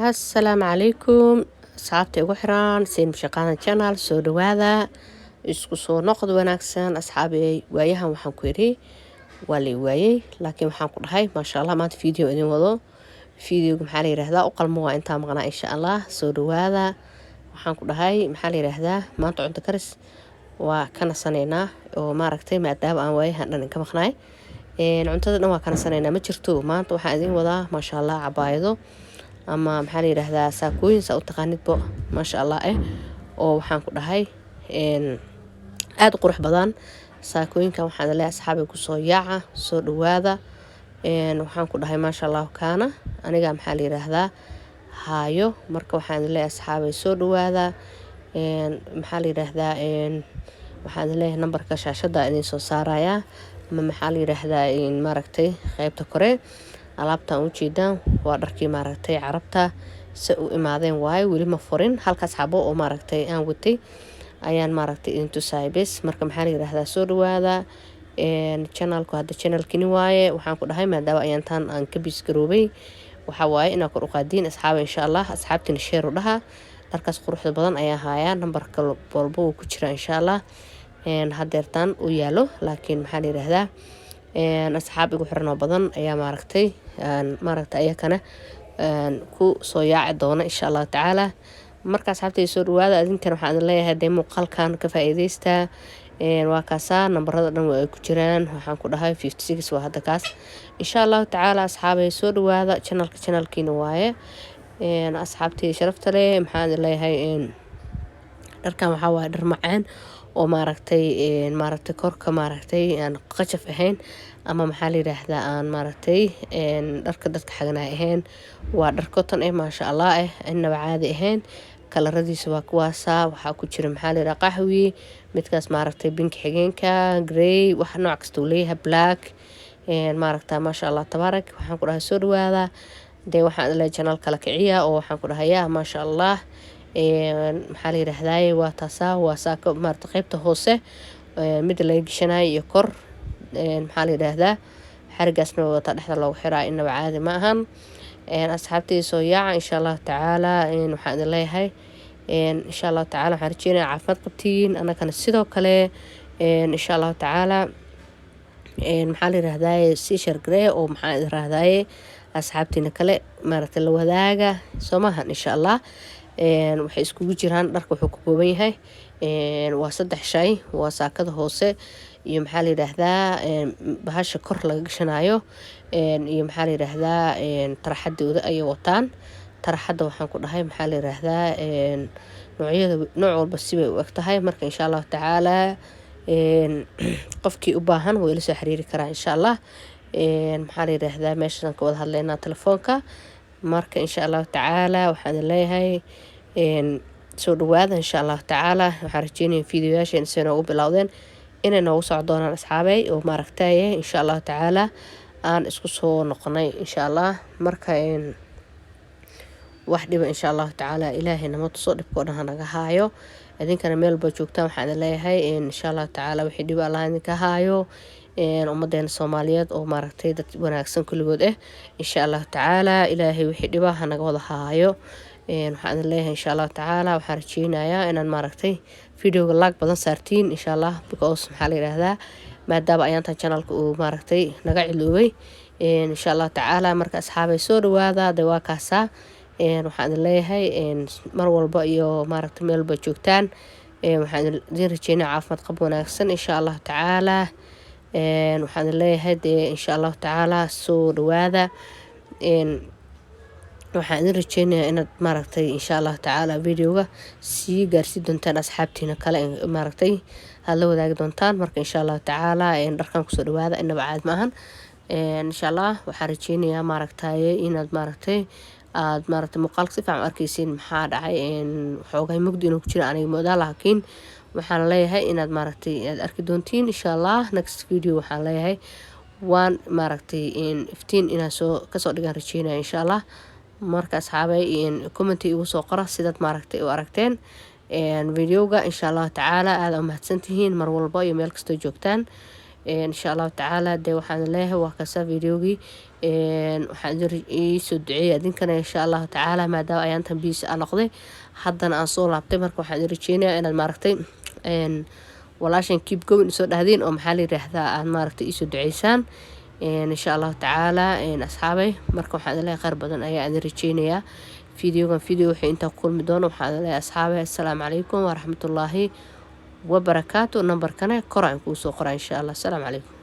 Assalaamu calaykum asxaabta igu xiran Siin Shaqaana Channel, soo dhawaada, isku soo noqod wanaagsan asxaabey. Waayahan waxaan ku yidhi waa la waayey, laakiin waxaan ku dhahay maasha Allah, maanta video idin wado. Videoga maxaa la yiraahdaa, u qalmo waa intaa maqnaa insha Allah. Soo dhawaada. Waxaan ku dhahay maxaa la yiraahdaa, maanta cunto karis waa ka nasanaynaa oo maaragtay maadaama aan waayahan dhan ka maqnaay, cuntada dhan waa ka nasanaynaa, ma jirto. Maanta waxaan idin wadaa maasha Allah cabaayado ama maxaa la yiraahdaa saakooyin, saa u taqaanidbo, maasha Allah oo waxaan ku dhahay aada u qurux badan saakooyinkan. Waxaan leeyahay asxaabi, kusoo yaaca, soo dhawaada. Waxaan ku dhahay maasha Allah kaana aniga maxaa la yiraahdaa haayo. Marka waxaan leeyahay asxaabay, soo dhawaada. Maxaa la yiraahdaa, waxaan leeyahay nambarka shaashada idin soo saarayaa ama maxaa la yiraahdaa maaragtay qaybta kore. Alaabtan ujeedaan waa dharkii maaragtay Carabta se u imaadeen waaye. Weli ma furin, halkaas xabo oo maaragtay aan watay ayaan maaragtay idin tusaay bes. Marka maxaa la yiraahdaa, soo dhawaada. Channelku hadda channelkini waaye. Waxaan ku dhahay maadaama ayaantaan aan ka busy garoobay, waxaa waaye inaa kor u qaadiin asxaaba insha Allah. Asxaabtina share u dhaha. Dharkaas quruxda badan ayaa haayaa, nambarka walba wuu ku jira insha Allah. Hadeertaan u yaalo, laakiin maxaa la yiraahdaa asxaab igu xiran oo badan ayaa maaragtay ayakana ku soo yaaci doona insha Allahu tacaala. Marka asxaabtay, soo dhawaada. Adinkan waxaan idin leeyahay dee muuqaalkan ka faa'iideysta. Waa kaasaa, nambarada dhan waa ay ku jiraan. Waxaan ku dhahay 56 waa hadda kaas insha Allahu tacaala. Asxaabay, soo dhawaada, channelka channelkiina waaye. Asxaabtay sharafta leh, maxaan idin leeyahay, dharkan waxaa waaye dhar macaan oo maaragtay korka maaragtay aan qajaf ahayn ama maxaa la yiraahdaa aan maaragtay dharka dadka xaganay ahayn. Waa dhar cotton maasha Allah inaba caadi ahayn. Kalaradiisa waa kuwaasa. Waxaa ku jira maxaa la yiraahdaa qaxwi, midkaas maaragtay pink xigeenka, grey, wax nooc kasta uu leeyahay, black maaragta, maasha Allah tabaarak. Waxaan ku dhahay soo dhawaada. Dee waxaan leeyahay channel kala kiciya oo waxaan ku dhahayaa maasha Allah. Maxaa la yiraahdaa, waa taasaa, waa saako maaragta qaybta hoose mida laga gishanayo iyo kor maxaa la yiraahdaa xarigaasna wata dhexda loogu xiraa, inaba caadi ma ahan. Asxaabtayda, soo yaaca insha Allahu tacaala. Waxaan idin leeyahay insha Allahu tacaala waxaan rajeynaya caafimaad qabtiin, annagana sidoo kale insha Allahu tacaala. Maxaa la yiraahdaa, sii share garee oo maxaa yiraahdaa asxaabtiina kale maaragtay la wadaaga, soo maahan insha Allah. Waxay iskugu jiraan dharka, wuxuu ka kooban yahay waa saddex shay: waa saakada hoose iyo maxaa la yiraahdaa bahasha kor laga gashanayo iyo maxaa la yiraahdaa taraxadooda ayay wataan. Taraxadda waxaan ku dhahay maxaa la yiraahdaa noocyada, nooc walba sibay u eg tahay. Marka insha Allahu tacaala qofkii u baahan wuu ila soo xiriiri karaa insha Allah. Maxaa la yiraahdaa, meeshaan ka wada hadlaynaa telefoonka. Marka insha Allahu tacaala waxaan idin leeyahay soo dhawaada insha Allahu tacaala. Waxaan rajeynaya fiidiyoyaasheena siday noogu bilowdeen inay noogu soco doonaan asxaabey, oo maaragtay insha Allahu tacaala aan isku soo noqonay insha Allah. Marka wax dhiba insha Allahu tacaala Ilaahay nama tuso, dhibkoo dhan hanaga haayo. Idinkana meel walba joogtaan waxaan idin leeyahay insha Allahu tacaala wixii dhiba Allah idinka haayo. Ummadeena Soomaaliyeed oo maaragtay dad wanaagsan kulligood insha Allahu tacaala Ilaahay wixii dhiba hanaga wada haayo. Waxaan idin leeyahay insha Allahu tacaala waxaan rajeynayaa inaan maaragtay videoga like badan saartiin insha Allah, because maxaa la yiraahdaa maadaama ayaantan channelka uu maaragtay naga ciloobay insha Allahu tacaala. Marka asxaabay, soo dhawaada. De waa kaasaa. Waxaan idin leeyahay mar walba iyo maaragtay meel walba joogtaan waxaan idin rajeynaya caafimaad qab wanaagsan insha Allahu tacaala. Waxaan idin leeyahay dee insha Allahu tacaala soo dhawaada. Waxaan idin rajeynayaa inaad maaragtay insha Allahu tacaala videoga sii gaarsii doontaan asxaabtiina kale, maaragtay aad la wadaagi doontaan. Marka insha Allahu tacaala dharkan kusoo dhawaada, inaba caadi maahan insha Allah. Waxaan rajeynayaa maaragtay inaad maaragtay aad maaragtay muuqaalka si fiican u arkeysiin. Maxaa dhacay, xoogay mugdi inuu ku jiro aniga moodaa, laakiin waxaan leeyahay inaad maaragtay aad arki doontiin insha Allah. Next video waxaan leeyahay waan maaragtay iftiin inaan soo kasoo dhigaan rajeynaya insha Allah. Marka asxaabay, comment igu soo qora sidaad maaragtay u aragteen videoga insha Allahu tacaala. Aada u mahadsantihiin mar walba iyo meel kastoo joogtaan. Insha Allahu tacaala, dee waxaan leeyahay waa kasa videogii. Waxaan iisoo duceeyay adinkana, insha Allahu tacaala, maadaama ayaantan busy aan noqday, haddana aan soo laabtay. Marka waxaan idin rajeynayaa inaad maaragtay walaashan "keep going" soo dhahdiin, oo maxaa la yiraahdaa, aad maaragtay iisoo duceysaan, insha Allahu tacaala, asxaabay. Marka waxaan idin leeyahay khayr badan ayaa idin rajeynayaa. Videogan video waxay intaa ku kulmi doono, waxaan idin leeyahay, asxaabay, assalaamu calaykum waraxmatullaahi wabarakaatu. Nambarkana kor aan kuu soo qoraa, insha Allah. Asalaamu calaykum.